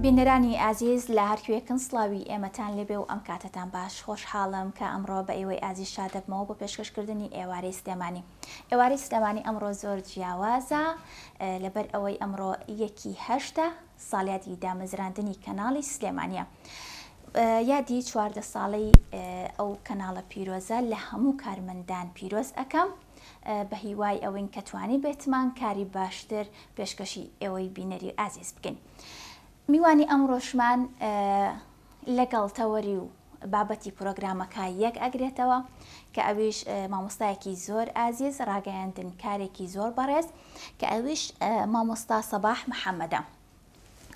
بینەرانی ئازیز لە هەرکوێکن سڵاوی ئێمەتان لێبێ و ئەم کاتەتان باش خۆشحاڵم کە ئەمڕۆ بە ئێوەی ئازیز شادەبمەوە بۆ پێشکەشکردنی ئێوارەی سلێمانی ئێوارەی سلێمانی ئەمڕۆ زۆر جیاوازە لەبەر ئەوەی ئەمڕۆ یەکی هەشتە ساڵیادی دامەزراندنی کەناڵی سلێمانیە یادی 14 ساڵەی ئەو کەناڵە پیرۆزە لە هەموو کارمەندان پیرۆز ئەکەم بە هیوای ئەوەین کە توانی بێتمان کاری باشتر پێشکەشی ئێوەی بینەری ئازیز بکەین. میوانی ئەمڕۆشمان لەگەڵ تەوەری و بابەتی پرۆگرامەکە یەک ئەگرێتەوە کە ئەویش مامۆستایەکی زۆر ئازیز ڕاگەیاندن کارێکی زۆر بەڕێز کە ئەویش مامۆستا سەباح محەممەدە.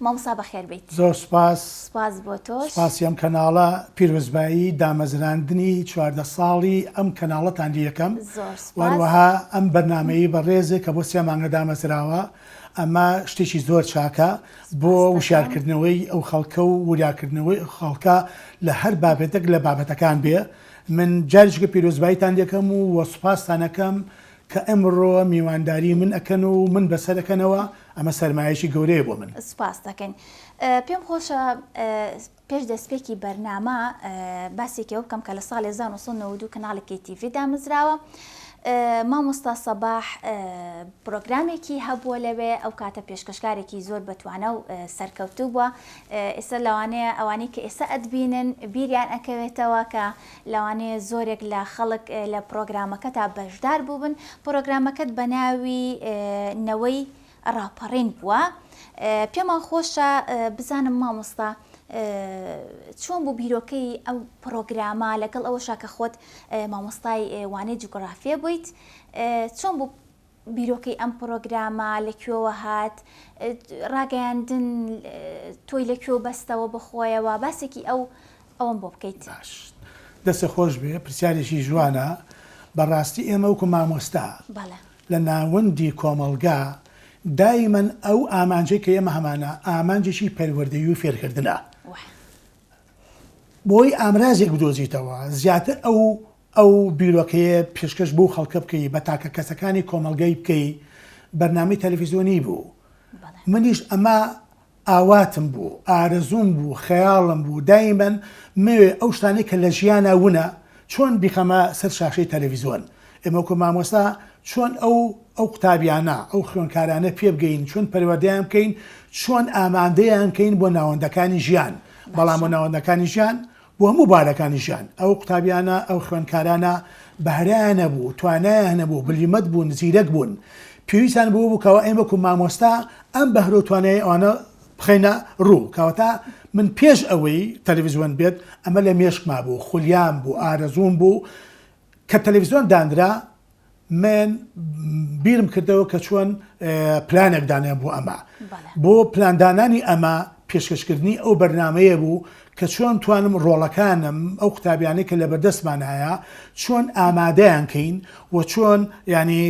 مامۆستا بەخێر بێیت. زۆر سوپاس. سوپاس بۆ تۆش. سوپاسی ئەم کەناڵە پیرۆزبایی دامەزراندنی 14 ساڵی ئەم کەناڵەتان لێ یەکەم. زۆر سوپاس. وەروەها ئەم بەرنامەیەی بەڕێزێ کە بۆ سێ مانگە دامەزراوە ئەمە شتێکی زۆر چاکە بۆ وشیارکردنەوەی ئەو خەڵکە و وریاکردنەوەی ئەو خەڵکە لە هەر بابەتێک لە بابەتەکان بێ من جارێکە پیرۆزباییتان لێکەم و وە سوپاستان ئەکەم کە ئەمڕۆ میوانداری من ئەکەن و من بەسەر ئەکەنەوە ئەمە سەرمایەکی گەورەیە بۆ من. سوپاست دەکەین. پێم خۆشە پێش دەستپێکی بەرنامە باسێکی ئەوە بکەم کە لە ساڵی 1992 کەناڵی کەی تیڤی دامەزراوە. مامۆستا سەباح پرۆگرامێکی هەبووە لەوێ ئەو کاتە پێشکەشکارێکی زۆر بەتوانە و سەرکەوتوو بووە ئێستا لەوانەیە ئەوانەی کە ئێستا ئەتبینن بیریان ئەکەوێتەوە کە لەوانەیە زۆرێک لە خەڵک لە پرۆگرامەکەتا بەشدار بووبن، پرۆگرامەکەت بە ناوی نەوەی ڕاپەڕین بووە، پێمان خۆشە بزانم مامۆستا چۆن بوو بیرۆکەی ئەو پرۆگرامە لەگەڵ ئەوەشا کە خۆت مامۆستای وانەی جوگرافیە بوویت چۆن بوو بیرۆکەی ئەم پڕۆگرامە لە کوێوە هات؟ ڕاگەیاندن تۆی لە کوێ بەستەوە بە خۆیەوە؟ باسێکی ئەو ئەوەم بۆ بکەیت. باش دەستت خۆش بێ پرسیارێکی جوانە بەڕاستی ئێمە وەکو مامۆستا بەڵێ. لە ناوەندی کۆمەڵگا دایمەن ئەو ئامانجەی کە ئێمە هەمانە ئامانجێکی پەروەردەیی و فێرکردنە وایە. بۆی ئامرازێک بدۆزیتەوە زیاتر ئەو ئەو بیرۆکەیە پێشکەش بەو خەڵکە بکەی، بە تاکە کەسەکانی کۆمەڵگەی بکەی، بەرنامەی تەلەفیزیۆنی بوو. منیش ئەمە ئاواتم بوو، ئارەزووم بوو، خەیاڵم بوو، دایمەن مەوێ ئەو شتانەی کە لە ژیانا ونە چۆن بیخەمە سەر شاشەی تەلەفیزیۆن. ئێمە وەکوو مامۆستا چۆن ئەو ئەو قوتابیانە، ئەو خوێندکارانە پێ بگەین، چۆن پەروەردەیان بکەین، چۆن ئامادەیان کەین بۆ ناوەندەکانی ژیان. بەڵام بۆ ناوەندەکانی ژیان بۆ هەموو بوارەکانی ژیان ئەو قوتابیانە، ئەو خوێندکارانە بەهرەیان هەبوو، توانایان هەبوو، بلیمەت بوون، زیرەک بوون. پێویستیان بەوە بوو کەوا ئێمە وەکو مامۆستا ئەم بەهرە و توانایەی ئەوانە بخەینە ڕوو. کەواتە من پێش ئەوەی تەلەفزیۆن بێت ئەمە لە مێشکما بوو، خولیام بوو، ئارەزووم بوو. کە تەلەفزیۆن دانرا من بیرم کردەوە کە چۆن پلانێک دانێم بۆ ئەمە. بۆ پلاندانانی ئەمە پێشکەشکردنی ئەو بەرنامەیە بوو کە چۆن توانم ڕۆڵەکانم ئەو قوتابیانەی کە لەبەردەستمان هەیە چۆن ئامادەیان کەین و چۆن ینی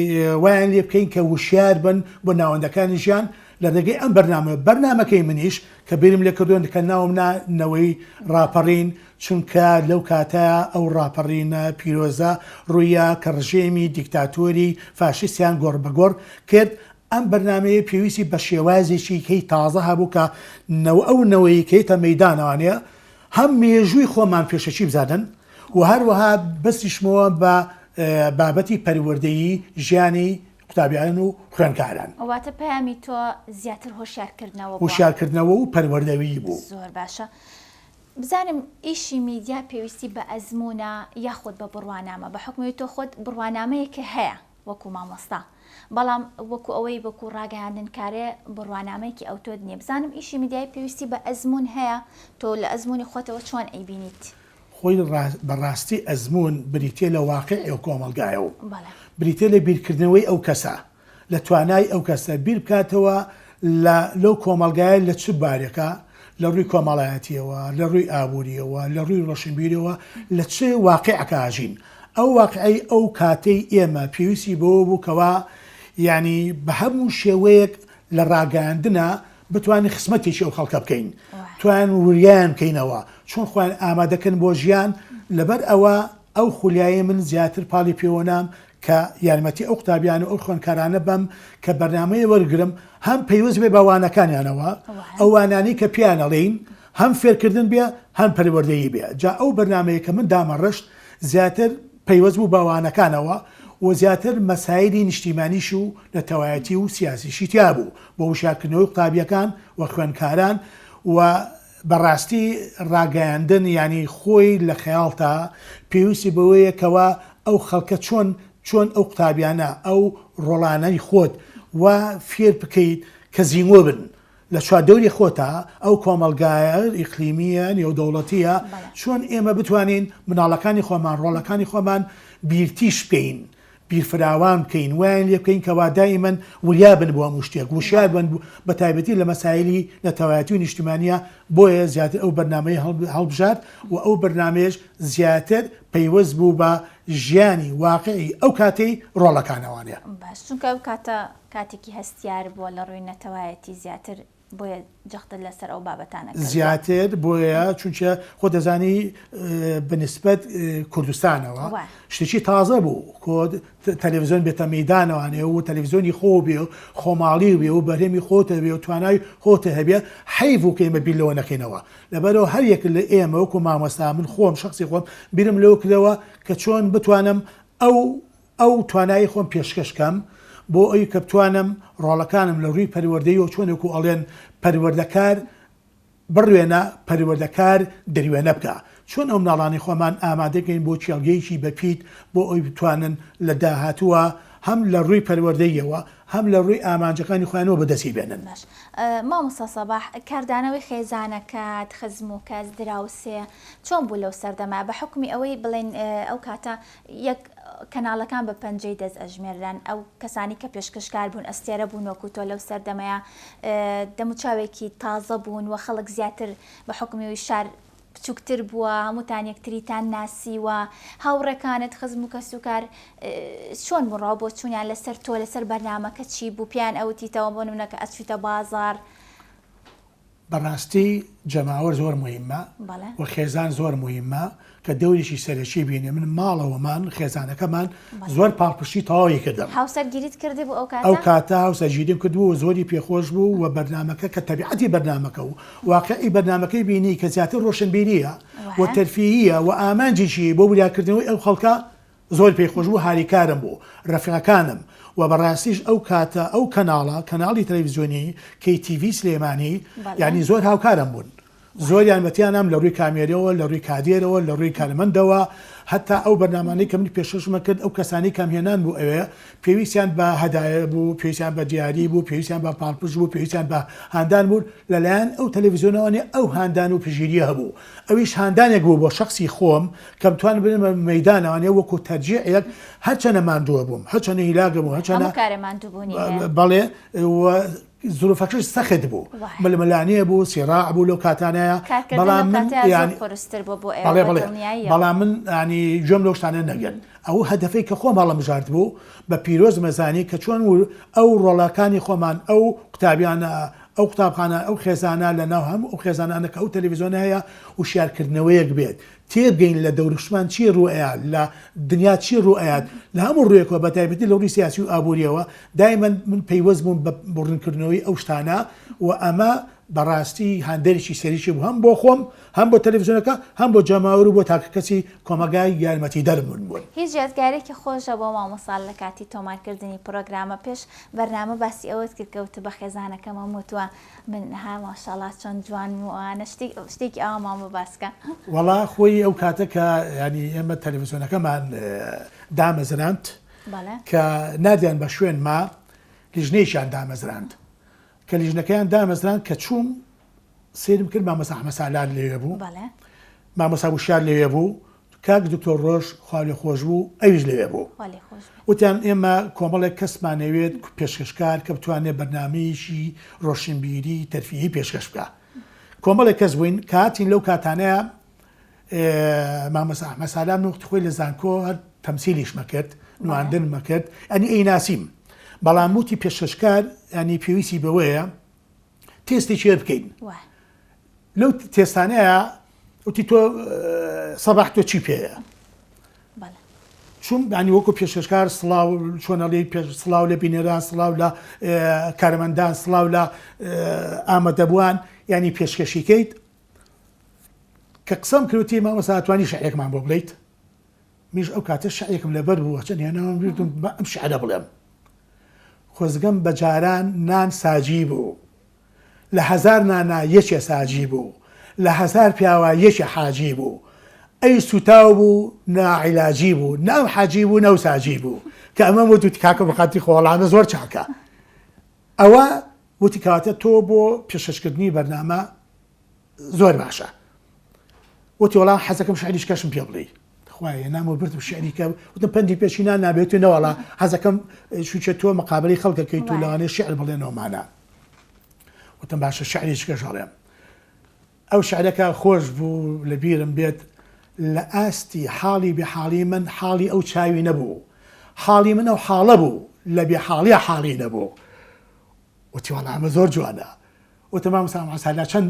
وایان لێ بکەین کە وشیار بن بۆ ناوەندەکانی ژیان لە ڕێگەی ئەم بەرنامە بەرنامەکەی منیش کە بیرم لێ کردووە کە ناوم نا نەوەی ڕاپەڕین چونکە لەو کاتە ئەو ڕاپەڕینە پیرۆزە ڕوویا کە ڕژێمی دیکتاتۆری فاشیستیان گۆڕ بە گۆڕ کرد، ئەم بەرنامەیە پێویستی بە شێوازێکی کەی تازە هەبوو کە نەوە ئەو نەوەی کە یەتە مەیدانەوانێ هەم مێژووی خۆمان پێشەکی بزانن و هەروەها بەستیشمەوە بە بابەتی پەروەردەیی ژیانی قوتابیان و خوێندکاران. واتە پەیامی تۆ زیاتر هۆشیارکردنەوە بووە. هۆشیارکردنەوە و پەروەردەیی بوو. زۆر باشە. بزانم ئیشی میدیا پێویستی بە ئەزموونە یاخود بە بڕوانامە بە حوکمی تۆ خۆت بڕوانامەیەکت هەیە وەکو مامۆستا بەڵام وەکو ئەوەی وەکو ڕاگەیاندنکارێ بڕوانامەیەکی ئەوتۆت نییە بزانم ئیشی میدیایی پێویستی بە ئەزموون هەیە تۆ لە ئەزموونی خۆتەوە چۆن ئەیبینیت؟ خۆی بە ڕاستی ئەزموون بریتیە لە واقیعی ئەو کۆمەڵگایە و بریتیە لە بیرکردنەوەی ئەو کەسە لە توانای ئەو کەسە بیر بکاتەوە لە لەو کۆمەڵگایە لە چ بارێکە لە ڕووی کۆمەڵایەتیەوە لە ڕووی ئابووریەوە لە ڕووی ڕۆشنبیرەوە لە چ واقیعەکە ئاژین ئەو واقعی ئەو کاتەی ئێمە پێویستی بەوە بوو کەوا یعنی بە هەموو شێوەیەک لە ڕاگەیاندنە بتوانین خزمەتێکی ئەو خەڵکە بکەین توان وریایان بکەینەوە چۆن خۆیان ئامادەکەن بۆ ژیان لەبەر ئەوە ئەو خولیایە من زیاتر پاڵی پێوەنام. کە یارمەتی ئەو قوتابیان و ئەو خوێندکارانە بەم کە بەرنامەیە وەرگرم هەم پەیوەست بێ بە وانەکانیانەوە ئەو وانانەی کە پێیان ئەڵێین هەم فێرکردن بێ هەم پەروەردەیی بێ جا ئەو بەرنامەیە کە من دامەڕشت زیاتر پەیوەست بوو بە وانەکانەوە و زیاتر مەسایلی نیشتیمانیش و نەتەوایەتی و سیاسیشی تیا بوو بۆ وشیارکردنەوەی قوتابیەکان و خوێندکاران و بەڕاستی ڕاگەیاندن یانی خۆی لە خەیاڵتا پێویستی بەوەیە کەوا ئەو خەڵکە چۆن چۆن ئەو قوتابیانە ئەو ڕۆڵانەی خۆت وا فێر بکەیت کە زینگۆ بن لە چواردەوری خۆتا ئەو کۆمەڵگایە ئیقلیمیە نێودەوڵەتیە چۆن ئێمە بتوانین مناڵەکانی خۆمان ڕۆڵەکانی خۆمان بیرتیش بکەین بیرفراوان بکەین، وایان لێ بکەین کەوا دائیمەن وریا بن بۆ هەموو شتێک، وشیار بن بە تایبەتی لە مەسایلی نەتەوایەتی و نیشتیمانییە، بۆیە زیاتر ئەو بەرنامەی هەڵبژارد و ئەو بەرنامەیەش زیاتر پەیوەست بوو بە ژیانی واقعی ئەو کاتەی ڕۆڵەکانەوانە. باش، چونکە ئەو کاتە کاتێکی هەستیار بووە لە ڕووی نەتەوایەتی زیاتر بۆیە جەختت لەسەر ئەو بابەتانە کردووە. زیاتر بۆیە چونکە خۆت دەزانی بە نسبەت کوردستانەوە شتێکی تازە بوو کۆ تەلەڤزیۆن بێتە مەیدانەوانێ و تەلەڤزیۆنی خۆ بێ و خۆماڵی بێ و بەرهەمی خۆتە بێ و توانای خۆتە هەبێ حەیف بوو کە ئێمە بیر لەوە نەکەینەوە لەبەرەوە هەر یەک لە ئێمە وەکو مامۆستا من خۆم شخصی خۆم بیرم لەوە کردەوە کە چۆن بتوانم ئەو ئەو توانایی خۆم پێشکەش کەم بۆ ئەوی کە بتوانم ڕۆڵەکانم لە ڕووی پەروەردەیەوە چۆن وەکو ئەڵێن پەروەردەکار بڕوێنە پەروەردەکار دروێنە بکە چۆن ئەو مناڵانەی خۆمان ئامادە کەین بۆ کێڵگەیەکی بەپیت بۆ ئەوی بتوانن لە داهاتووە هەم لە ڕووی پەروەردەییەوە هەم لە ڕووی ئامانجەکانی خۆیانەوە بەدەستی بێنن. باش مامۆستا سەباح کاردانەوەی خێزانەکەت، خزم و کەس، دراوسێ چۆن بوو لەو سەردەمە بە حوکمی ئەوەی بڵێین ئەو کاتە یەک کەناڵەکان بە پەنجەی دەست ئەژمێرران ئەو کەسانی کە پێشکەشکار بوون ئەستێرە بوون وەکو تۆ لەو سەردەمەیە دەموچاوێکی تازە بوون و خەڵک زیاتر بە حکومی شار بچووکتر بووە هەمووتان یەکتریتان ناسیوە هاوڕێکانت خزم و کەسوکار چۆن بوون ڕاو بۆچوونیان لەسەر تۆ لەسەر بەرنامەکە چی بوو پێیان ئەوتیتەوە بۆ نمونە کە ئەچوویتە بازاڕ بەڕاستی جەماوەر زۆر موهیمە و خێزان زۆر موهیمە کە دەورێکی سەرەکی بینێ من ماڵەوەمان خێزانەکەمان زۆر پاڵپشتی تەواوی کردم. هاوسەرگیریت کردبوو ئەو کاتە؟ ئەو کاتە هاوسەرگیریم کردبوو و زۆری پێخۆش بوو و بەرنامەکە کە تەبیعەتی بەرنامەکە و واقعی بەرنامەکەی بینی کە زیاتر ڕۆشنبیرییە و تەرفیهییە و ئامانجێکی بۆ وریاکردنەوەی ئەو خەڵکە زۆر پێی خۆش بوو هاریکارم بوو رەفیقەکانم و بەڕاستیش ئەو کاتە ئەو کەناڵە کەناڵی تەلەفزیۆنی کەی تیڤی سلێمانی یانی زۆر هاوکارم بوون زۆر یارمەتیانام لە ڕووی کامێرەوە لە ڕووی کادێرەوە لە ڕووی کارمەندەوە هەتا ئەو بەرنامانەی کە من پێشکەشمە کرد ئەو کەسانی کەم هێنان بوو ئەوێ پێویستیان بە هەدایە بوو پێویستیان بە دیاری بوو پێویستیان بە پاڵپشت بوو پێویستیان بە هاندان بوو لەلایەن ئەو تەلەفزیۆنەوە ئەو هاندان و پشتگیریە هەبوو ئەویش هاندانێک بوو بۆ شەخسی خۆم کە بتوانم بنێمە مەیدانەوانێ وەکو تەرجیعێک هەرچەنە ماندووە بووم هەرچەنە هیلاکە بووم هەرچەنە هەموو کارێ ماندووبوونی هەیە. بەڵێ و زروفەکەش سەخت بوو ململانێ بوو سیڕاع بوو لەو کاتانەیە کارکردن بەڵام لەو من کاتەیا زۆر یانی قورستر بووە بۆ ئێوە بەڵێ بە بەڵێ دڵنیاییەوە. بەڵام من یانی گوێم لەو شتانە نەگرت ئەو هەدەفەی کە خۆم هەڵمبژارد بوو بە پیرۆزم ئەزانی کە چۆن و ئەو ڕۆڵەکانی خۆمان ئەو قوتابیانە ئەو قوتابخانە ئەو خێزانە لە ناو هەموو ئەو خێزانانە کە ئەو تەلەفزیۆنە هەیە وشیارکردنەوەیەک بێت تێبگەین لە دەوروشتمان چی ڕووئەیات لە دنیا چی ڕووئەیات لە هەموو ڕوویەکەوە بە تایبەتی لە ڕووی سیاسی و ئابووریەوە دایمەن من پەیوەست بووم بە ڕوونکردنەوەی ئەو شتانە و ئەمە بەڕاستی هاندەرێکی سەرەکی بوو هەم بۆ خۆم هەم بۆ تەلەفزیۆنەکە هەم بۆ جەماوەر و بۆ تاکەکەسی کۆمەڵگای یارمەتیدەرم بوون. هیچ یادگارێکی خۆشە بۆ مامۆستا لە کاتی تۆمارکردنی پڕۆگرامە پێش بەرنامە باسی ئەوەت کرد کە وتت بە خێزانەکەمم وتوە من ها ماشاءاللە چۆن جوانم و ئەوانە شتێک شتێکی ئاوامان بۆ باس کە. وەڵا خۆی ئەو کاتە کە یانی ئێمە تەلەفزیۆنەکەمان دامەزراند کە ناردیان بە شوێنما لیژنەیەکیان دامەزراند کە لیژنەکەیان دامەزراند کە چووم سەیرم کرد مامۆستا ئەحمەد سالار لەوێ بوو مامۆستا وشیار لەوێ بوو کاک دکتۆر ڕۆژ خوا لێ خۆش بوو ئەویش لەوێ بوو وتیان ئێمە کۆمەڵێک کەسمانەوێت پێشکەشکار کە بتوانێت بەرنمەیەکی ڕۆشنبیری تەرفیهی پێشکەش بکە کۆمەڵێک کەس بووین کاتین لەو کاتانەیە مامۆستا ئەحمەد سالار من وەختی خۆی لە زانکۆ هەر تەمسیلیشمە کرد نواندنمە کرد ئەنی ئەی ناسیم بەڵام وتی پێشکەشکار ینی پێویستی بەوەیە تێستێکی هەر بکەین لەو تێستانەیە وتی تۆ سەباح تۆ چی پێیە؟ چوم ینی وەکو پێشکەشکار سڵاو چۆنەڵی پێش سڵاو لە بینەران سڵاو لە کارمەندان سڵاو لە ئامادەبووان ینی پێشکەشی کەیت کە قسەم کردوتی مامۆستا ئەتوانی شعرێکمان بۆ بڵیت میش ئەو کاتە شعرێکم لەبەر بوو چەند هێناوم بیردم بە ئەم شعرە بڵێم خۆزگەم بە جاران نان ساجی بوو لە هەزار نانا یەکێ ساجی بوو لە هەزار پیاوا یەکێ حاجی بوو ئەی سوتاو بوو نا عیلاجی بوو نە ئەم حاجی بوو نە ئەو ساجی بوو کە ئەمەم وت وتی کاکە بەخاتری خۆ وەڵامە زۆر چاکە ئەوە وتی کەواتە تۆ بۆ پێشکەشکردنی بەرنامە زۆر باشە وتی وەڵا حەزەکەم شعریش کەشم پێ بڵێی خوایە هێنام و بردم شعری کە وتم پەندی پێشینان نابێت و نەوەڵا حەزەکەم چونکە تۆ مقابلەی خەڵکەکەیت و لەوانەیە شعر بڵێنەوەمانە وتم باشە شعریش کەش ئەڵێم ئەو شعرەکە خۆش بوو لە بیرم بێت لە ئاستی حاڵی بێحاڵی من حاڵی ئەو چاوی نەبوو حاڵی من ئەو حاڵە بوو لە بێحاڵیە حاڵی نەبوو وتی وەڵا ئەمە زۆر جوانە وتم مامۆستا مامۆستا لە چەند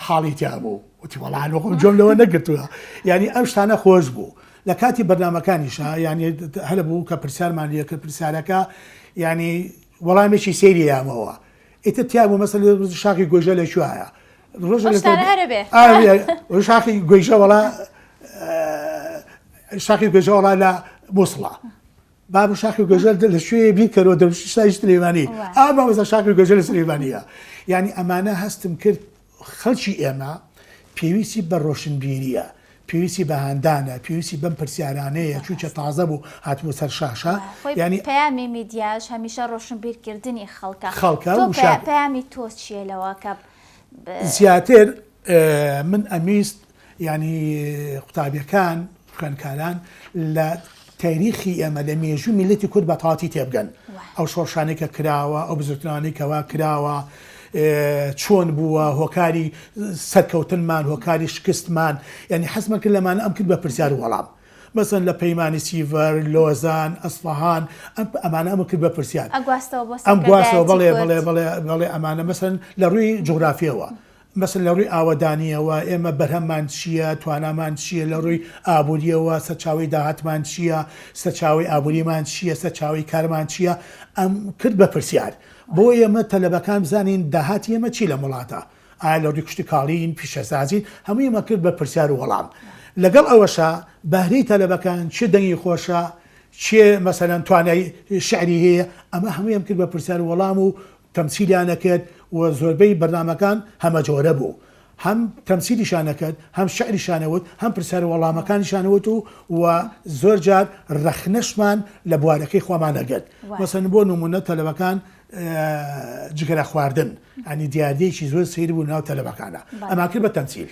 حاڵی تیا بوو وتی وەڵا هەر خۆم گوێم لەوە نەگرتووە یعنی ئەم شتانە خۆش بوو لە کاتی بەرنامەکانیشا یعنی هەر بوو کە پرسیارمان لێ کرد پرسیارەکە یعنی وەڵامێکی سەیری یامەوە ئیتر تیا بوو مەسەل شاخی گۆژە لە کوایە ڕۆژە لە هەرە بێ شاخی گۆیژە وەڵا شاخی گۆیژە وەڵا لە موسڵە بابە شاخی گۆژە لە شوێ بیرکەرەوە دەرشی شاری سلێمانی ئا مامۆستا شاخی گۆژە لە سلێمانیە یعنی ئەمانە هەستم کرد خەڵکی ئێمە پێویستی بە ڕۆشنبیریە پێویستی بە هاندانە پێویستی بەم پرسیارانەیە چونکە تازە بوو هاتبوو سەر شاشە یعنی پەیامی میدیاش هەمیشە ڕۆشنبیرکردنی خەڵکە خەڵکە پەیامی تۆ چییە لەوە کە زیاتر من ئەمیست یانی قوتابیەکان، خوێندکاران لە تاریخی ئێمە لە مێژووی میللەتی کورد بە تەواوەتی تێبگەن. ئەو شۆڕشانەی کە کراوە، ئەو بزوتنەوانەی کەوا کراوە، چۆن بووە، هۆکاری سەرکەوتنمان، هۆکاری شکستمان، یانی حەزمان کرد لەمانە ئەم کرد بە پرسیار و وەڵام. مەسەن لە پەیمانی سیڤەر، لۆزان، ئەسفەهان، ئەم ئەمانە ئەمە کرد بە پرسیار. ئەگواستەوە بۆ ئەم گواستەوە بەڵێ بەڵێ بەڵێ بەڵێ ئەمانە مەسەن لە ڕووی جوگرافیەوە مەسەلەن لە ڕووی ئاوەدانییەوە ئێمە بەرهەممان چییە، توانامان چییە، لە ڕووی ئابوورییەوە سەرچاوەی داهاتمان چییە، سەرچاوەی ئابووریمان چییە، سەرچاوەی کارمان چییە، ئەم کرد بە پرسیار. بۆ ئێمە تەلەبەکان بزانین داهاتی ئێمە چی لەم وڵاتە، ئایا لە ڕووی کشتوکاڵین، پیشەسازین، هەمووی ئێمە کرد بە پرسیار و وەڵام. لەگەڵ ئەوەشا بەهرەی تەلەبەکان چ دەنگی خۆشە، کێ مەسەلەن توانای شیعری هەیە، ئەمە هەمووی ئەم کرد بە پرسیار و وەڵام و تەمسیلیان ئەکرد و زۆربەی بەرنامەکان هەمەجۆرە بوو هەم تەمسیلیشان ئەکرد هەم شعریشان ئەوت هەم پرسیار و وەڵامەکانیشان ئەوت و و زۆر جار رەخنەشمان لە بوارەکەی خۆمان ئەگرت مەسەن بۆ نمونە تەلەبەکان جگەرە خواردن ئەنی دیاردەیەکی زۆر سەیر بوو ناو تەلەبەکانە ئەمان کرد بە تەمسیل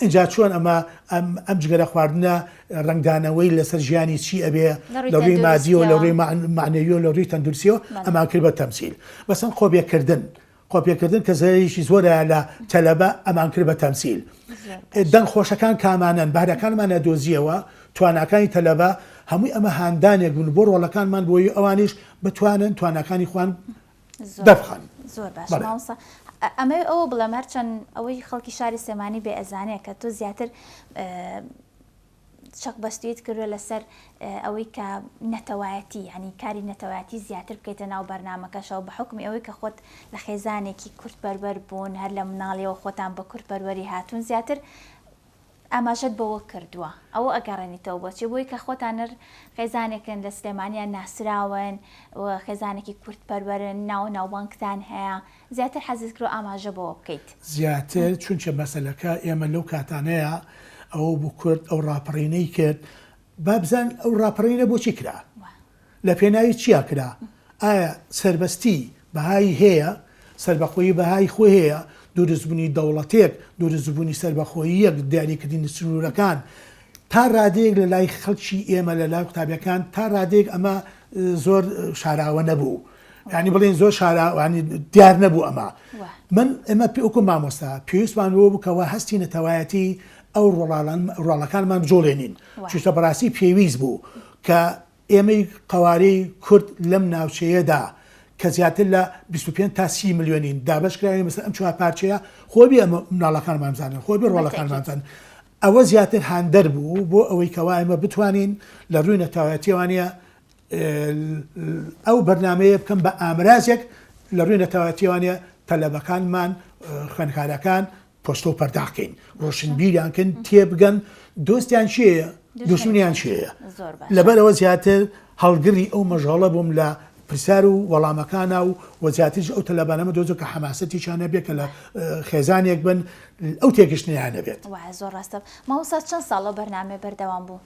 ئینجا چۆن ئەمە ئەم جگەرە خواردنە ڕەنگدانەوەی لەسەر ژیانی چی ئەبێ لە ڕووی مادیەوە لە ڕووی معنەویەوە لە ڕووی تەندروستیەوە ئەمان کرد بە تەمسیل مەسەن خۆپێکردن خۆپێکردن کە زەرەرێکی زۆرە لە تەلەبە ئەمان کرد بە تەمسیل دەنگ خۆشەکان کامانەن بەهرەکانمان ئەدۆزیەوە تواناکانی تەلەبە هەمووی ئەمە هاندانێک بوون بۆ ڕۆڵەکانمان بۆی ئەوانیش بتوانن تواناکانی خوان دەبخەن. زۆر باش مامۆستا ئەمەوێ ئەوە بڵێم هەرچەند ئەوەی خەڵکی شاری سلێمانی بێ ئەزانێ کە تۆ زیاتر چەق بەستویت کردوە لەسەر ئەوەی کە نەتەوایەتی ینی کاری نەتەوایەتی زیاتر بکەیتە ناو بەرنمەکەشەوە بە حکمی ئەوەی کە خۆت لە خێزانێکی کورد پەروەر بوون هەر لە مناڵیەوە خۆتان بە کورد پەروەری هاتوون زیاتر ئاماژەت بەوە کردووە ئەوە ئەگەڕێنیتەوە بۆچی؟ بۆی کە خۆتان نەر خێزانێکن لە سلێمانیا ناسراون و خێزانێکی کورد پەروەرن ناو ناوبانگتان هەیە زیاتر حەزت کردوە ئاماژە بەوە بکەیت. زیاتر چونکە مەسەلەکە ئێمە لەو کاتانەیا ئەوە بوو کورد ئەو ڕاپەڕینەی کرد با بزانین ئەو ڕاپەڕینە بۆچی کرا؟ لە پێناوی چیا کرا؟ ئایا سەربەستی بەهای هەیە؟ سەربەخۆیی بەهای خۆی هەیە؟ دروستبونی دەوڵەتێک، دروستبونی سەربەخۆییەک، دیاریکردنی سنورەکان، تا رادەیەک لە لای خەڵکی ئێمە، لە لای قوتابیەکان تا رادەیەک ئەمە زۆر شاراوە نەبوو. یانی بڵێین زۆر شاراوە، یانی دیار نەبوو ئەمە. من ئێمە وەکو مامۆستا پێویستمان بەوە بوو کەوا هەستی نەتەوایەتی ئەو ڕۆڵەکانمان بجوڵێنین. چونکە بەڕاستی پێویست بوو کە ئێمەی قەوارەی کورد لەم ناوچەیەدا کە زیاتر لە 25 تا 30 ملیۆنین دابەش کراوین بەسەر ئەم چوار پارچەیە، خۆ بێ ئەمە مناڵەکانمان بزانن، خۆ بێ ڕۆڵەکانمان بزانن. ئەوە زیاتر هاندەر بوو بۆ ئەوەی کەوا ئێمە بتوانین لە ڕووی نەتەوایەتیەوانە ئەو بەرنامەیە بکەم بە ئامرازێک لە ڕووی نەتەوایەتیەوانە تەلەبەکانمان خوێندکارەکان پۆستە و پەرداخکەین ڕۆشنبیریان کەن تێبگەن دۆستیان کێیە دوژمنیان کێیە لەبەرئەوە زیاتر هەڵگری ئەو مەژغەڵە بووم لە پرسیار و وەڵامەکانا و وە زیاتریش ئەو تەلەبانەمە دۆزەوە کە حەماسەتێکیان هەبێت کە لە خێزانێک بن ئەو تێگەشتنەیان هەبێت. وایە زۆر ڕاستە. مامۆستا چەند ساڵ ئەو بەرنامەیە بەردەوام بوو؟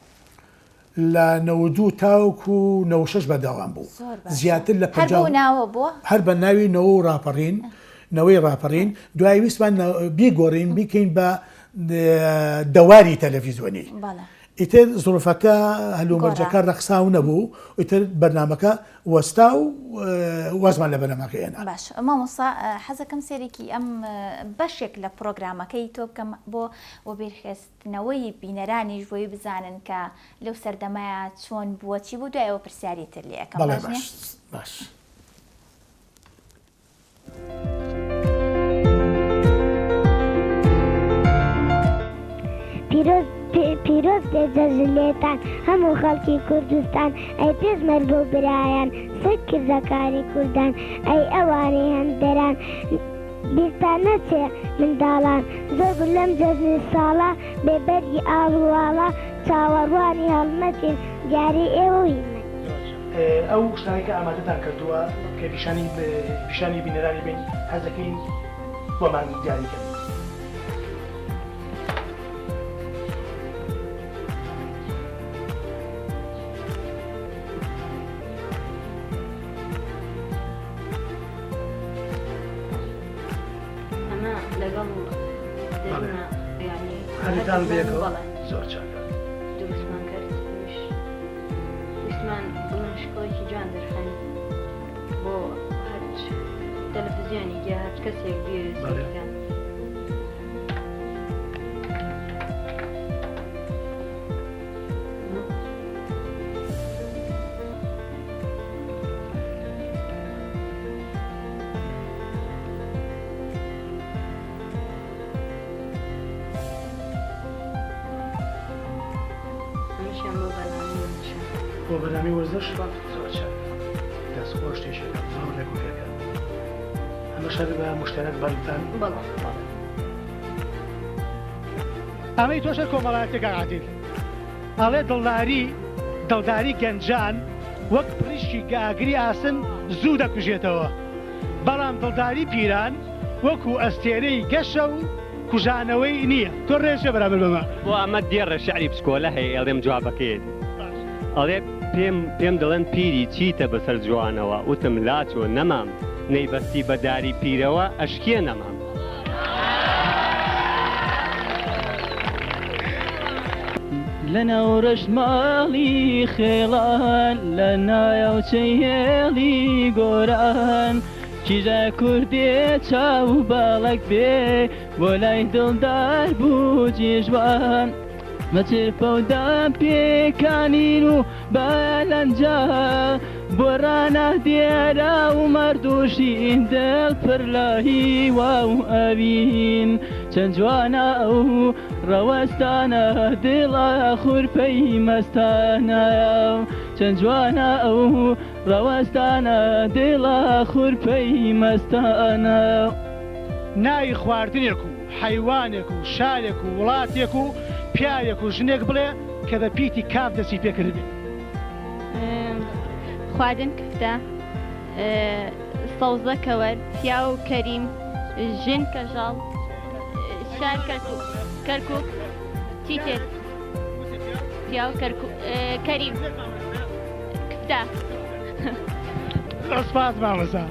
لە 92 تاوەکو 96 بەردەوام بوو. زۆر باشە. زیاتر لە هەر 50 بەو ناوە بووە؟ هەر بە ناوی نەوە و ڕاپەڕین، نەوەی ڕاپەڕین، دوای ویستمان بیگۆڕین بیکەین بە دەواری تەلەفیزۆنی. بەڵێ. ئیتر زروفەکە هەلومەرجەکە ڕەخساو نەبوو ئیتر بەرنامەکە وەستا و وازمان لە بەرنامەکە هێنا. باش مامۆستا حەزەکەم سەیرێکی ئەم بەشێک لە پڕۆگرامەکەی تۆ بکەم بۆ وەبیرخستنەوەی بینەرانیش بۆی بزانن کە لەو سەردەمەیا چۆن بووە چی بوو دوای ئەوە پرسیاری تر لێ ئەکەم بەڵێ باش نیە؟ باش باش. پیرۆز بێ جەژن لێتان هەموو خەڵکی کوردستان ئەی پێشمەرگە و برایان سەرکردەکانی کوردان ئەی ئەوانەی هەندەران بیرتان نەچێ منداڵان زۆر بوو لەم جەژنی ساڵە بێ بەرگی ئاڵ و واڵا چاوەڕوانی هەڵمەتین دیاری ئێوە و هی من. ئەو شتانەی کە ئامادەتان کردووە کە پیشانی پیشانی بینەرانی بین حەز دەکەین بۆمان دیاری کەن. ئەمە لەگەڵ دەروونە یانی هەردووتان بەیەکەوە زۆر چاکە. دروستمان کرد ویستمان بڵێن شکڵێکی جوان دەرخەن بۆ هەرچ تەلەفزیۆنێک یا هەرچ کەسێک بیەوێت سەیری بکات. ئەمەشیان بۆ بەرنامەی وەرزشە. بۆ بەرنامەی وەرزش زۆر چاکە. دەست خۆش تێشەکەم زۆر ڕێک و پێکە. ئەمەش هەر بە موشتەرەک بەڵتان؟ بەڵێ. بەڵێ. ئەمەی تۆش هەر کۆمەڵایەتیە کاک عادیل. ئەڵێ دڵداری دڵداری گەنجان وەک پڕیشکی ئاگری ئاسن زوو دەکوژێتەوە، بەڵام دڵداری پیران وەکو ئەستێرەی گەشە و کوژانەوەی نییە. تۆ ڕێت چیە بەرامبەر بەمە؟ بۆ ئەمە دێڕێ شعری بچکۆلە هەیە ئێڵێم جوابەکەیەتی ئەڵێ پێم پێم دەڵێن پیری چیتە بەسەر جوانەوە وتم لاچۆ نەمام نەیبەستی بە داری پیرەوە ئەشکێ نەمام. لە ناو ڕەشماڵی خێڵان، لە ناوچەی هێڵی گۆران، کیژە کوردێ چاو باڵەک بێ، بۆ لای دڵدار بوو جێژوان. بە چرپە و دەم پێکانین و بە لەنجە، بۆ ڕانە دێرە و مەردووشین، دڵ پڕ لە هیوا و ئەوین. چەند جوانە ئەو ڕەوەستانە، دڵە خورپەی مەستانە. چەند جوانە ئەو ڕەوەستانە، دڵە خورپەی مەستانە. ناوی خواردنێک و حەیوانێک و شارێک و وڵاتێک و پیاوێک و ژنێک بڵێ کە بە پیتی کاف دەستی پێ کردبێ. خواردن کفتە، سەوزە کەوەر، پیاو کەریم، ژن کەژاڵ، شار کەرکوک، چی تر؟ پیاو کەریم، کفتە. زۆر سپاس مامۆستا.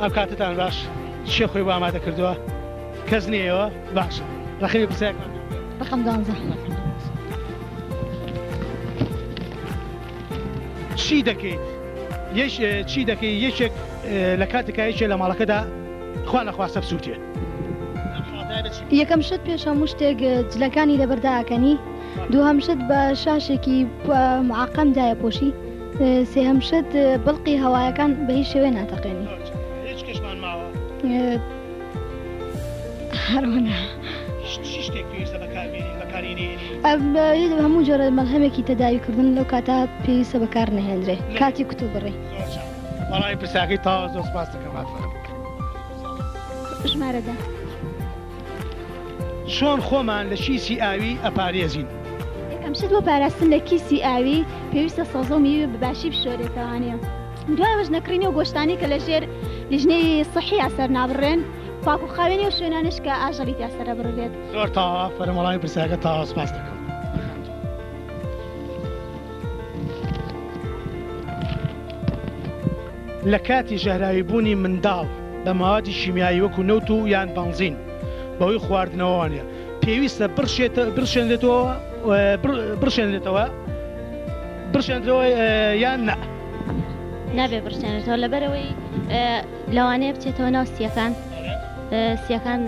ئەم کاتتان باش چێ خۆی بۆ ئامادە کردووە کەس نییەوە باشە ڕەقەمی پرسیارەکان ڕقم دوانزە. چی دەکەیت یەش چی دەکەی یەکێک لە کاتێکا یەکێ لە ماڵەکەدا خوا نەخواستە بسووتێ؟ یەکەم شت پێش هەموو شتێک جلەکانی لەبەر دائەکەنی، دووهەم شت بە شاشێکی معەقەم دایەپۆشی، سێهەم شت بڵقی هەوایەکان بە هیچ شێوەیە ناتەقێنی. هیچ کەشمان ماوە؟ هەروەنا. چ شتێک پێویستە بەکاربێنین بەکاری نەهێنین؟ هەموو جۆرە مەلهەمێکی تەداویکردن لەو کاتە پێویستە بەکار نەهێنرێ کاتی کوتوبڕی. زۆر چاک. وەڵامی پرسیارەکەی تەواو زۆر سپاست دەکەم ئافەرم. ژمارە دە. چۆن خۆمان لە کیسی ئاوی ئەپارێزین؟ یەکەم شت بۆ پاراستن لە کیسی ئاوی پێویستە سەوزە و میوە بە باشی بشۆرێتەوانێ دوای ئەوەش نەکڕینی ئەو گۆشتانەی کە لە ژێر لیژنەی سحییا سەرنابڕێن پاک و خاوێنی ئەو شوێنانەش کە ئاژەڵی تیا سەرەبڕرێت. زۆر تەواو ئافەرم وەڵامی پرسیارەکە تەواوە سپاست دەکەم. لە کاتی ژەهراوی بوونی منداڵ بە مەوادی شیمیایی وەکو نەوت و یان بەنزین بەهۆی خواردنەوەوانە پێویستە بڕشێنرێتەوە بڕشێنرێتەوە بڕشێنرەوە یان نا؟ نابێ بڕشێنرێتەوە لەبەرئەوەی لەوانەیە بچێتەوە ناو سییەکان سییەکان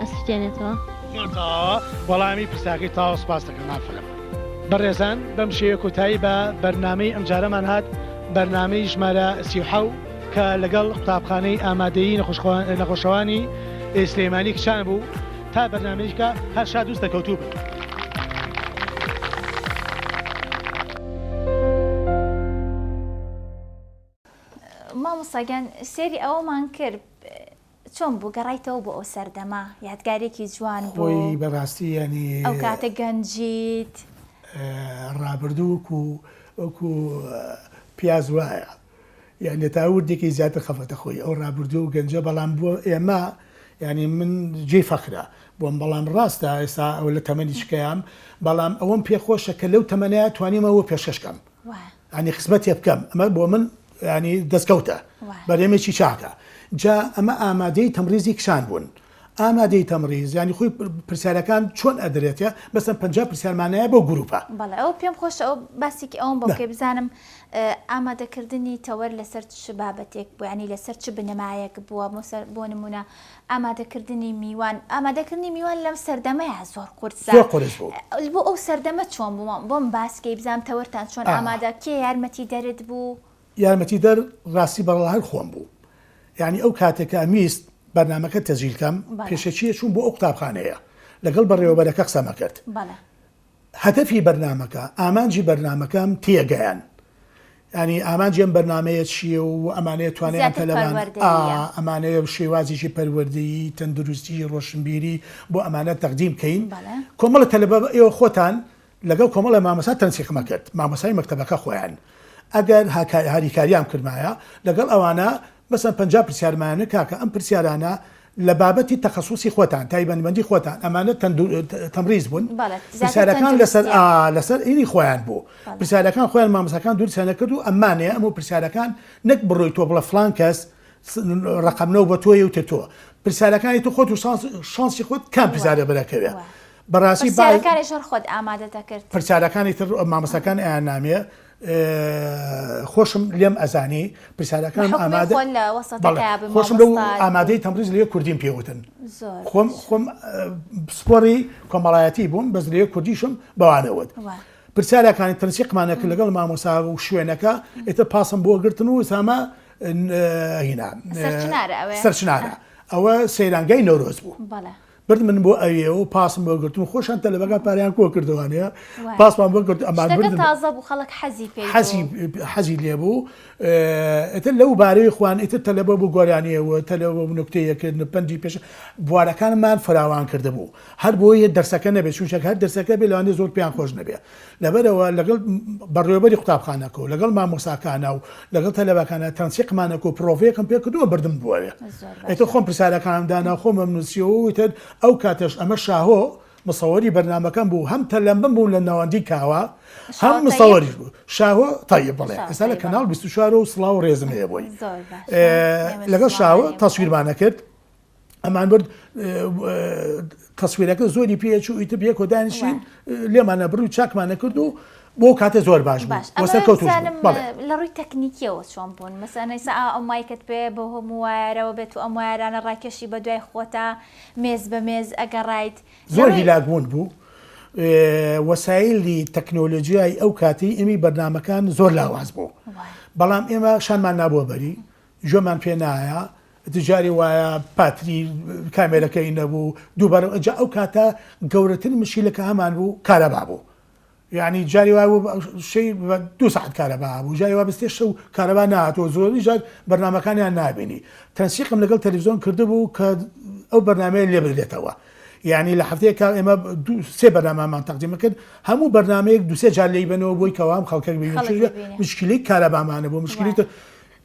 ئەسوتێنێتەوە. زۆر تەواوە وەڵامی پرسیارەکەی تەواو سوپاست دەکەم ئافەرم. بەڕێزان بەم شێوەیە کۆتایی بە بەرنامەی ئەمجارەمان هات بەرنامەی ژمارە 37 کە لەگەڵ قوتابخانەی ئامادەیی نەخۆشەوانی سلێمانی کچان بوو تا بەرنامەیەکە هەر شاد و سەرکەوتوو بن. مامۆستا گیان سێری ئەوەمان کرد چۆن بوو گەڕایتەوە بۆ ئەو سەردەمە یادگارێکی جوان بوو خۆی بەڕاستی یانی ئەو کاتە گەنجیت ڕابردوو وەکو وەکو پیاز وایە یانی تا وردێکی زیاتر خەفەتە خۆی ئەو ڕابردوو و گەنجە بەڵام بۆ ئێمە یانی من جێی فەخرە بۆم بەڵام ڕاستە ئێستا ئەوە لە تەمەنی چکەیام بەڵام ئەوەم پێخۆشە کە لەو تەمەنەیە توانیمە ئەوە پێشکەش کەم ینی خزمەتێ بکەم ئەمە بۆ من ینی دەستکەوتە بەرێمێکی چاکە جا ئەمە ئامادەی تەمریزی کچان بوون ئامادەی تەمریز ینی خۆی پرسیارەکان چۆن ئەدرێتە بەسەر پ پرسیارمانایە بۆ گروپە بەڵێ ئەو پێم خۆشە ئەو باسێکی ئەوم بۆ بکەی بزانم ئامادەکردنی تەوەر لەسەر چ بابەتێک بوو ینی لەسەر چ بنەمایەک بووە مۆسەر بۆ نمونە ئامادەکردنی میوان ئامادەکردنی میوان لەم سەردەمەیا زۆر قورسە زۆر قورس بوو. بۆ ئەو سەردەمە چۆن بوو بۆم باس کەی بزانم تەوەرتان چۆن ئامادە کێ یارمەتی دەرت بوو؟ یارمەتی دەر ڕاستی بەڕەڵا هەر خۆم بوو یانی ئەو کاتێک کە ئەمویست بەرنامەکە تەسجیل کەم پێشەکیە چووم بۆ ئەو قوتابخانەیە لەگەڵ بەڕێوەبەرەکە قسەمە کرد هەدەفی بەرنامەکە، ئامانجی بەرنامەکەم تێگەیان. یانی ئامانجی ئەم بەرنامەیە چییە و ئەمانەیە توانایان زیاتر تەلەبان ئا پەروەردەییە. ئەمانەیە شێوازێکی پەروەردەیی، تەندروستی، ڕۆشنبیری بۆ ئەمانە تەقدیم کەین. بەڵێ. کۆمەڵە تەلەبە ئێوە خۆتان لەگەڵ کۆمەڵە مامۆستا تەنسیقمە کرد، مامۆستای مەکتەبەکە خۆیان ئەگەر هاکار هاریکاریان کردمایە لەگەڵ ئەوانە مەسەن 50 پرسیارمانە کاکە ئەم پرسیارانە لە بابەتی تەخەسوسی خۆتان تایبەتمەندی خۆتان ئەمانە تەمریز بوون پرسیارەکان لەسەر لەسەر ئینی خۆیان بوو پرسیارەکان خۆیان مامۆستاکان دروستیان نەکرد و ئەمانەیە ئەم و پرسیارەکان نەک بڕۆی تۆ بڵێ فلان کەس ڕقم نەو بە تۆیە و تۆ پرسیارەکانی تۆ خۆت و شانسی خۆت کام پرسیارە بەرەکەوێ بەڕاستی پرسیارەکانیش هەر خۆت ئامادە دەکرد پرسیارەکانی تر مامۆستاکان ئەیان نامێ خۆشم لێم ئەزانی پرسیارەکانم ئامادە خۆشم لەو ئامادەی تەمریز لێ کوردیم پێوتن خۆم خۆم پسپۆڕی کۆمەڵایەتی بووم بەس لێ کوردیشم بەوانەوت پرسیارەکانی تەنسیقمانە کرد لەگەڵ مامۆسا و شوێنەکە ئیتر پاسم بۆ گرتن و سامە هینا سەرچنارە ئەوە سەیرانگای نەورۆز بوو. برد من بۆ ئەوێ و پاسم بۆ گرتن و خۆشان تەلەبەکان پاریان کۆ کردوانەیە پاسمان بۆ گرت ئەمان بردن تازە بوو خەڵک حەزی پێ حەزی حەزی لێ بوو ئیتر لەو بارەی خوان ئیتر تەلەبە بوو گۆرانیەوە تەلەبە بوو نوکتەیە کردن پەنجی پێش بوارەکانمان فراوان کردبوو هەر بۆیە دەرسەکە نەبێت چونکە هەر دەرسەکە بێ لەوانەیە زۆر پێیان خۆش نەبێ لەبەرئەوە لەگەڵ بەڕێوەبەری قوتابخانەکە و لەگەڵ مامۆستاکانا و لەگەڵ تەلەبەکانا تەنسیقمانەکە و پرۆڤەیەکم پێ کردووە بردم بۆ ئەوێ ئیتر خۆم پرسیارەکانم دانا خۆمم نووسیەوە و ئیتر ئەو کاتەش ئەمە شاهۆ. مصوری بەرنامەکەم بوو هەم تەلەمبم بوو لە ناوەندی کاوە هەم مصوریش بوو شاهۆ تەیب بڵێ ئێستا لە کەناڵ 24 و سڵاو و ڕێزم هەیە بۆی لەگەڵ شاوە تەسویرمانە کرد ئەمان برد تەسویرەکە زۆری پێچوو ئیتر بێکۆ دانیشین لێمانە بڕی چاکمانە کرد و بۆ کاتێ زۆر باش بوو باش سەرکەوتوو لە ڕووی تەکنیکیەوە چۆن بوون مەسەن ئێستا ئەو مایکت پێ بۆ هەموو وایەرەوە بێت و ئەم وایەرانە ڕاکێشی بە دوای خۆتا مێز بە مێز ئەگەڕایت زۆر هیلاک بوون بوو وەسایلی تەکنۆلۆژیای ئەو کاتی ئێمی بەرنمەکان زۆر لاواز بوو بەڵام ئێمە شانمان نابووە بەری گوێمان پێ نایە جاری وایە پاتری کامێرەکەی نەبوو دووبارە ئەجا ئەو کاتە گەورەترین مشکلەکە هەمان بوو کارەبا بوو یعنی جاری وای بوو شەی بە دوو ساعت کارەبا هەبوو جاری وا بستێ شەو کارەبا نهاتەوە زۆری جار بەرنامەکانیان نابینی تەنسیقم لەگەڵ تەلەڤیزیۆن کردبوو کە ئەو بەرنامەیە لێ بدرێتەوە یعنی لە هەفتەیەکا ئێمە دوو سێ بەرنامەمان تەقدیم کرد هەموو بەرنامەیەک دوو سێ جار لێی بەنەوە بۆی کەوام خەڵکەک بینن خەڵک چونکە ببینێ. مشکلەی کارەبامانە بوو مشکلەی وایە. تر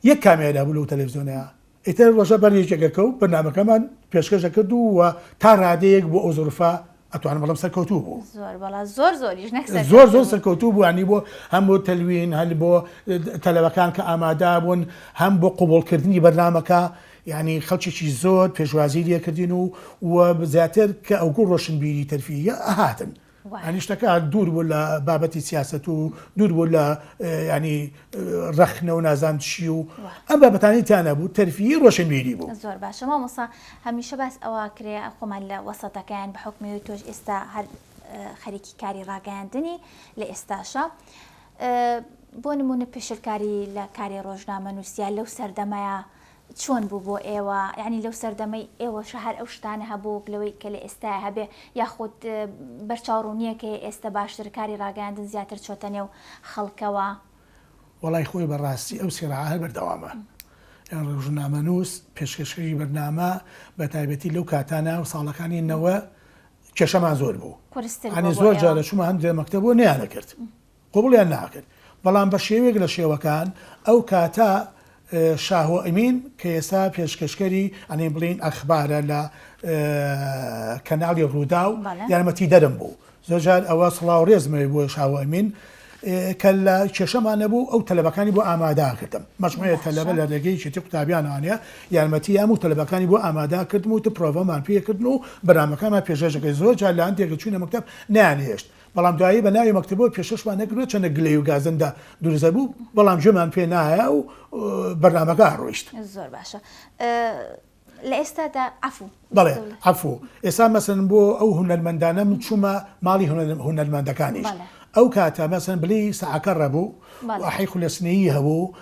یەک کامێرا بوو لەو تەلەڤیزیۆنەیە ئیتر ڕۆژە بەر یەکێکەکە و بەرنامەکەمان پێشکەش دەکرد و و تا ڕادەیەک بۆ ئەو زروفە ئەتوانم بڵێم سەرکەوتوو بوو. زۆر بەڵا زۆر زۆریش نەک زۆر سەرکەوتوو زۆر بوو. سەرکەوتوو بوو یانی بۆ هەم بۆ تەلوین هەل بۆ تەلەبەکان کە ئامادە بوون هەم بۆ قبوڵکردنی بەرنامەکە یانی خەڵکێکی زۆر پێشوازی لێکردین و و زیاتر کە ئەوگو ڕۆشنبیری تەرفیهیە ئەهاتن یانی شتەکە دوور بوو لە بابەتی سیاسەت و دوور بوو لە ینی ڕەخنە و نازان چی و ئەم بابەتانی تیانە بوو تەرفیی ڕۆشنبیری بوو. زۆر باشە مامۆستا هەمیشە باس ئەوە کرێ خۆمان لە وەسەتەکەیان بە حوکمی تۆش ئێستا هەر خەریکی کاری ڕاگەیاندنی لە ئێستاشە بۆ نمونە پێشلکاری لە کاری ڕۆژنامە نووسیا لەو سەردەمەیە چۆن بوو بۆ ئێوە؟ یانی لەو سەردەمەی ئێوەشا هەر ئەو شتانە هەبوو وەک لەوەی کە لە ئێستایا هەبێ یاخود بەرچاوڕوونییەک هەیە ئێستە باشتر کاری ڕاگەیاندن زیاتر چۆتە نێو خەڵکەوە؟ وەڵای خۆی بە ڕاستی ئەو سیڕاعە هەر بەردەوامە. یان ڕۆژنامەنووس، پێشکەشکەری بەرنامە بە تایبەتی لەو کاتانە و ساڵەکانی نەوە کێشەمان زۆر بوو. قورستر بووە یانی بۆ زۆر ئێوە؟ جارە چوومە هەندێ مەکتەب و نەیانەکرد. قبوڵیان ناکرد بەڵام بە شێوەیەک لە شێوەکان ئەو کاتە شاهۆ ئەمین کە ئێستا پێشکەشکەری ئەنی بڵین ئەخبارە لە کەناڵی ڕووداو یارمەتی دەرم بوو زۆرجار ئەوە سڵاو ڕێزمەوەی بۆ شاهۆ ئەمین کە لە کێشەمان نەبوو ئەو تەلەبەکانی بۆ ئامادا کردم مەجموعە تەلەبە لە ڕێگەی یەکێتی قوتابیانانە یارمەتی ئەم و تەلەبەکانی بۆ ئامادا کردم و پرۆڤەمان پێکردن و بەرنامەکانمان پێشکەش زۆر جار لە هەندێک چوینە مەکتەب نەیانهێشت بەڵام دوایی بە ناوی مەکتەبەوە پێشکەشمان نەکردووە چەندە گلەیی و گازەندە دروست دەبوو بەڵام گوێمان پێ نایە و بەرنامەکە ڕۆیشت. زۆر باشە لە ئێستادا عەفوو. بەڵێ عەفوو ئێستا مەسەن بۆ ئەو هونەرمەندانە من چوومە ماڵی هونەرمەندەکانیش ئەو کاتە مەسەن بلی سەعەکە ڕەبوو ئەحەی خولەسنەیی هەبوو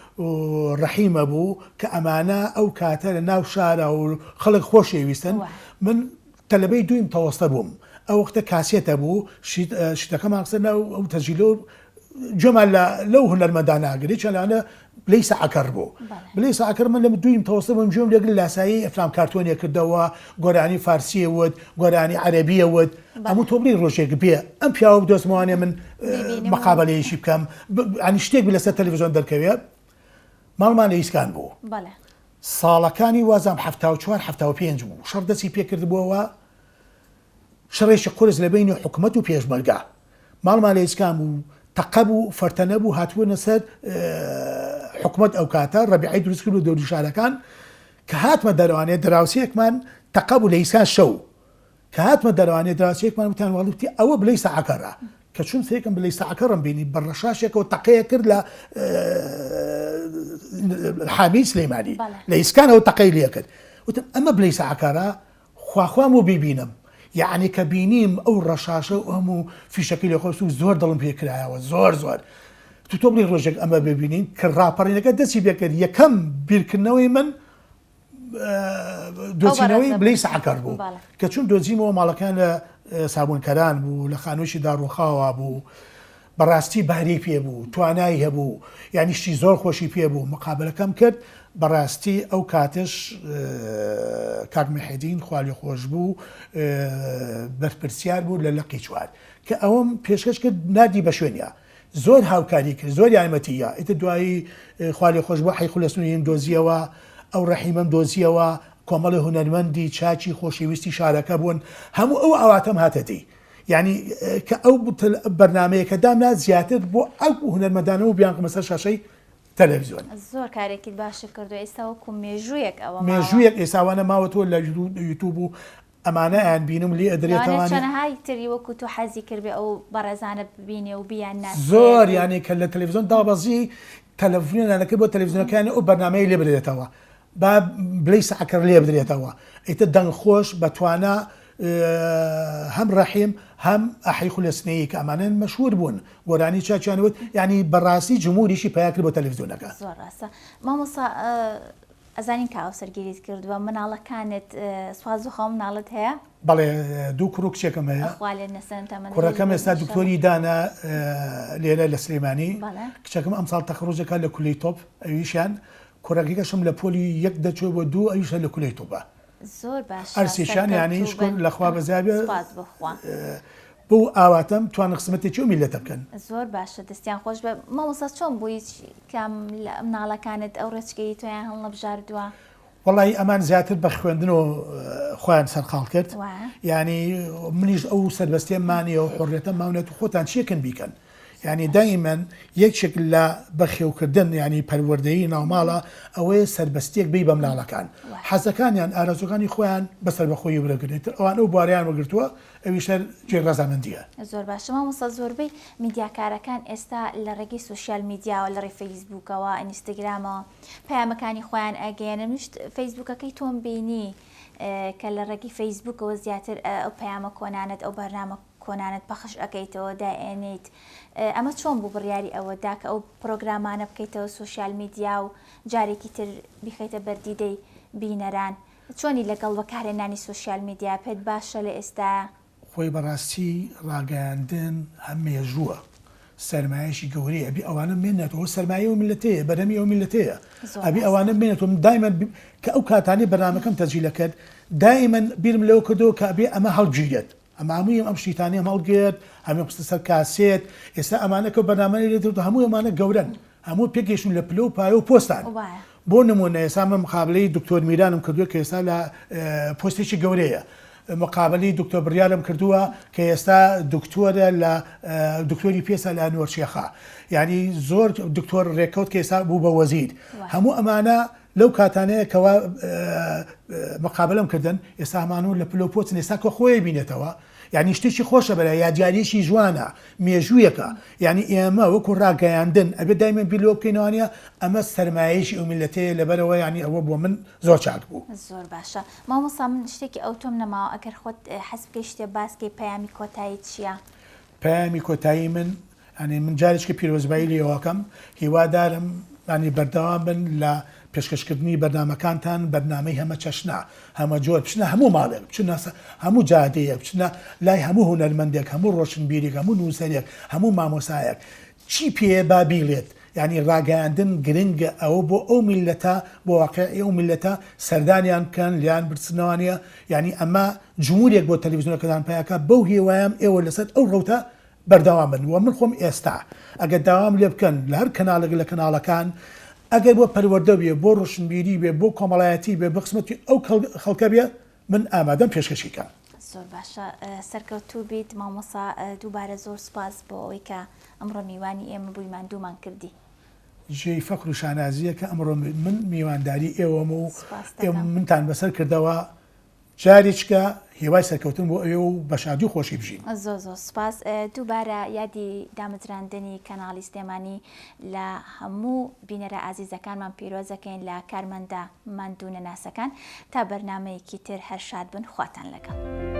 ڕەحیم هەبوو کە ئەمانە ئەو کاتە لە ناو شارە و خەڵک خۆشیویستن من تەلەبەی دووی متەوەستە بووم ئەو وەختە کاسێت هەبوو شیت شتەکەمان خستە ناو ئەو تەسجیلە و گوێمان لە لەو هونەرمەندانە ئەگرت یەکیان لەوانە بلەی سەعەکەر بوو بلەی سەعەکەر من لە دووی متەوەستە بووم گوێم لێگرت لاسایی ئەفلام کارتۆنێ کردەوە گۆرانی فارسیە وت گۆرانی عەرەبیە وت ئەموو تۆ بڵێی ڕۆژێک بێ ئەم پیاوە بدۆزمەوانێ من مقابەلەیەکی بکەم ینی شتێک بێ لەسەر تەلەڤیزیۆن دەرکەوێ ماڵمان لە ئیسکان بوو ساڵەکانی وازام 74 75 بوو شەڕ دەستی پێکردبووەوە شەڕێکی قورس لە بەینی حکومەت و پێشمەرگە ماڵمان لە ئیسکان بوو تەقە بوو فەرتەنە بوو هاتبوونە سەر حکومەت ئەو کاتە ڕەبیعی دروست کرد و دەوری شارەکان کە هاتمە دەروانێ دراوسێکمان تەقە بوو لە ئیسکان شەو کە هاتمە دەروانێ دراوسێکمان وتیان وەڵی وتی ئەوە بلەی سەعەکەڕە کە چوون سەیرکەم بلەی سەعەکەڕم بینی بە ڕەشاشێکەوە تەقەیە کرد لە حامی سلەیمانی لە ئیسکانەوە تەقەی لێ کرد وتم ئەمە بلەی سەعەکەڕە خواخوام و بیبینم یەعنی کە بینیم ئەو ڕەشاشە و هەموو فیشەکەی لێ خۆست و زۆر دڵم پێ کرایەوە زۆر زۆر تو تۆ بڵێی ڕۆژێک ئەمە ببینین کە ڕاپەڕینەکە دەستی پێکرد یەکەم بیرکردنەوەی من دۆزینەوەی بلەی سەعەکەر بوو کە چون دۆزیمەوە ماڵەکان لە سابوونکەران بوو لە خانوویی داڕوخاوە بوو بەڕاستی باری پێ بوو توانای هەبوو یانی شتی زۆر خۆشی پێ بوو مقابلەکەم کرد بەڕاستی ئەو کاتش کاک محێدین خوالی خۆش بوو بەرپرسیار بوو لە لقی چوار کە ئەوەم پێشکەش کرد نادی بە شوێنیا زۆر هاوکاری کرد زۆر یارمەتی یا ئیتر دوایی خوالێ خۆش بوو حەی خولەسنویم دۆزیەوە ئەو ڕەحیمەم دۆزیەوە کۆمەڵی هونەرمەندی چاکی خۆشەویستی شارەکە بوون هەموو ئەو ئاواتەم هاتە دی. یعنی کە ئەو بەرنمەیە کە دامنا زیاتر بۆ ئەو هونەرمەندانەوە بیانکەمە سەر شاشەی تەلەڤیزیۆن. زۆر کارێکیت باشت کردوە ئیستا وەکو مێژوویەک ئەوە ماوە. مێژوویەک ئێستا ئەوانە ماوەتەوە لە یوتوب و ئەمانە ئەیان بینم لێ لەوانەیە ئەدرێتەوانێ. چەنەهای تری وەکو تۆ حەزی کردبێ ئەو بەڕێزانە ببینێ و بیان ناسێت زۆر و. یانی کە لە تەلەڤیزیۆن دابەزی تەلەفزیۆنیان ئەکرد بۆ تەلەڤیزیۆنەکەیان ئەو بەرنامەیە لێ بدرێتەوە با بلەی سەعکەر لێ بدرێتەوە ئیتر دەنگ خۆش بە توانا هەم ڕەحیم هەم ئەحەی خولە سنەیی کە ئەمانە مەشهور بوون گۆرانی چاکیان وت یانی بەڕاستی جمهوریشی پیا کرد بۆ تەلەڤیزیۆنەکە. زۆر ڕاستە مامۆستا ئەزانین کە هاوسەرگیریت کردووە مناڵەکانت سوپاس بۆ خوا مناڵت هەیە؟ بەڵێ دوو کوڕ و کچێکم هەیە. خوا لێت نەسەنن تەمەن درێژ کوڕەکەم بن ئێستا ان شاء الله. دکتۆری دانا لێرە لە سلێمانی بەڵێ. کچەکەم ئەمساڵ تەخەڕوج دەکات لە کولیەی تۆپ ئەویشیان کوڕەکەکەشم لە پۆلی یەک دەچێت بۆ دوو ئەویش هەر لە کولیەی تۆپە. زۆر باشە هەرسێکیان یانی سەرکەوتوو شکر بن لە خوا بەزیابێ سوپاس بۆ خوا. بەو ئاواتەم توانن خزمەتێکی ئەو میللەتە بکەن. زۆر باشە دەستیان خۆش بێ مامۆستا چۆن بوو هیچ کام لە مناڵەکانت ئەو ڕێچکەی تۆیان هەڵنەبژاردووە؟ وەڵایی ئەمان زیاتر بە خوێندنەوە خۆیان سەرقاڵ کرد یانی منیش ئەو سەربەستیەم مانیە و حڕێتەم ماونێت و خۆتان چیەکەن بیکەن یانی دایمەن یەکێک لە بەخێوکردن یانی پەروەردەیی ناوماڵە ئەوەیە سەربەستیەک بی بە مناڵەکان حەزەکانیان ئارەزوەکانی خۆیان بە سەربەخۆیی وەرگرن ئیتر ئەوان ئەو بواریان وەرگرتووە ئەویش هەر جێی ڕەزامەندیە. زۆر باشە مامۆستا زۆربەی میدیاکارەکان ئێستا لە ڕێگەی سۆشیال میدیاوە لە ڕێی فەیسبووکەوە ئینستگرامەوە پەیامەکانی خۆیان ئەگەیەنن منیش فەیسبووکەکەی تۆم بینی کە لە ڕێگەی فەیسبووکەوە زیاتر ئەو پەیامە کۆنانەت ئەو بەرنامە کۆنانەت پەخش ئەکەیتەوە دائێنیت ئەمە چۆن بوو بڕیاری ئەوە دا کە ئەو پرۆگرامانە بکەیتەوە سۆشیال میدیا و جارێکی تر بیخەیتە بەردیدەی بینەران چۆنی لەگەڵ بەکارهێنانی سۆشیال میدیا پێت باشە لە ئێستایا؟ خۆی بەڕاستی ڕاگەیاندن هەم مێژووە سەرمایەکی گەورەیە ئەبێ ئەوانە بمێنێتەوە سەرمایەی ئەو میللەتەیە بەرهەمی ئەو میللەتەیە ئەبێ ئەوانە بمێنێتەوە من دایمەن کە ئەو کاتانەی بەرنامەکەم تەسجیل ئەکرد دایمەن بیرم لەوە کردەوە کە ئەبێ ئەمە هەڵگیرێت ئەمە هەموویم ئەم شیتانەیم هەڵگرت هەموویم خستە سەر کاسێت ئێستا ئەمانە کە بەرنامەی لێ دەردوو هەموو ئەمانە گەورەن هەموو پێگەیشتوون لە پلە و پایە و پۆستان بۆ نموونە ئێستا من مقابلەی دکتۆر میرانم کردووە کە ئێستا لە پۆستێکی گەورەیە مقابلەی دکتۆر بڕیارم کردووە کە ئێستا دکتۆرە لە دکتۆری پێسە لە ئەنوەر شێخە یعنی زۆر دکتۆر ڕێکەوت کە ئێستا بوو بە وەزیر هەموو ئەمانە لەو کاتانەیە کەوا مقابلەم کردن ئێستا هەمانو لە پلە و پۆچن ئێستا کە خۆی بینێتەوە یعنی شتێکی خۆشە بەرە یادگاریەکی جوانە مێژوویەکە یعنی ئێمە وەکو ڕاگەیاندن ئەبێ دایمەن بیر لەوە بکەینەوانە ئەمە سەرمایەیەکی ئەو میللەتەیە لەبەرەوە یعنی ئەوە بۆ من زۆر چاک بوو. زۆر باشە مامۆستا من شتێکی ئەوتۆم نەماوە ئەگەر خۆت حەز بکەی شتێ باس کەی پەیامی کۆتاییت چیە؟ پەیامی کۆتایی من یانی من جارێکە پیرۆزبایی لێوەکەم هیوادارم ینی بەردەوام بن لە پێشکەشکردنی بەرنامەکانتان بەرنامەی هەمە چەشنە هەمە جۆر بچنە هەموو ماڵێک بچنە هەموو جادەیەک بچنە لای هەموو هونەرمەندێک هەموو ڕۆشنبیرێک هەموو نووسەرێک هەموو مامۆسایەک چی پێ با بیڵێت یانی ڕاگەیاندن گرنگە ئەوە بۆ ئەو میللەتە بۆ واقیعی ئەو میللەتە سەردانیان بکەن لێیان بپرسنەوانە یانی ئەمە جمورێک بۆ تەلەفزیۆنەکەتان پەیاکا بەو هیوایەم ئێوە لەسەر ئەو ڕەوتە بەردەوام بن وە من خۆم ئێستا ئەگەر داوام لێ بکەن لە هەر کەناڵێک لە کەناڵەکان ئەگەر بۆ پەروەردە بێ بۆ ڕۆشنبیری بێ بۆ کۆمەڵایەتی بێ بۆ خزمەتی ئەو خەڵکە بێ من ئامادەم پێشکەشی کەم. زۆر باشە سەرکەوتوو بیت مامۆسا دووبارە زۆر سوپاس بۆ ئەوەی کە ئەمڕۆ میوانی ئێمە بووی ماندوومان کردی. جێی فەخر و شانازییە کە ئەمڕۆ من میوانداری ئێوەم و منتان بەسەر کردەوە جارێکیکە هیوای سەرکەوتن بۆ ئێوە و بە شادی و خۆشی بژین. زۆر زۆر سوپاس. دووبارە یادی دامەزراندنی کەناڵی سلێمانی لە هەموو بینەرە ئازیزەکانمان پیرۆزەکەین لە کارمەندە ماندوونەناسەکان. تا بەرنامەیەکی تر هەر شاد بن خواتان لەگەڵ.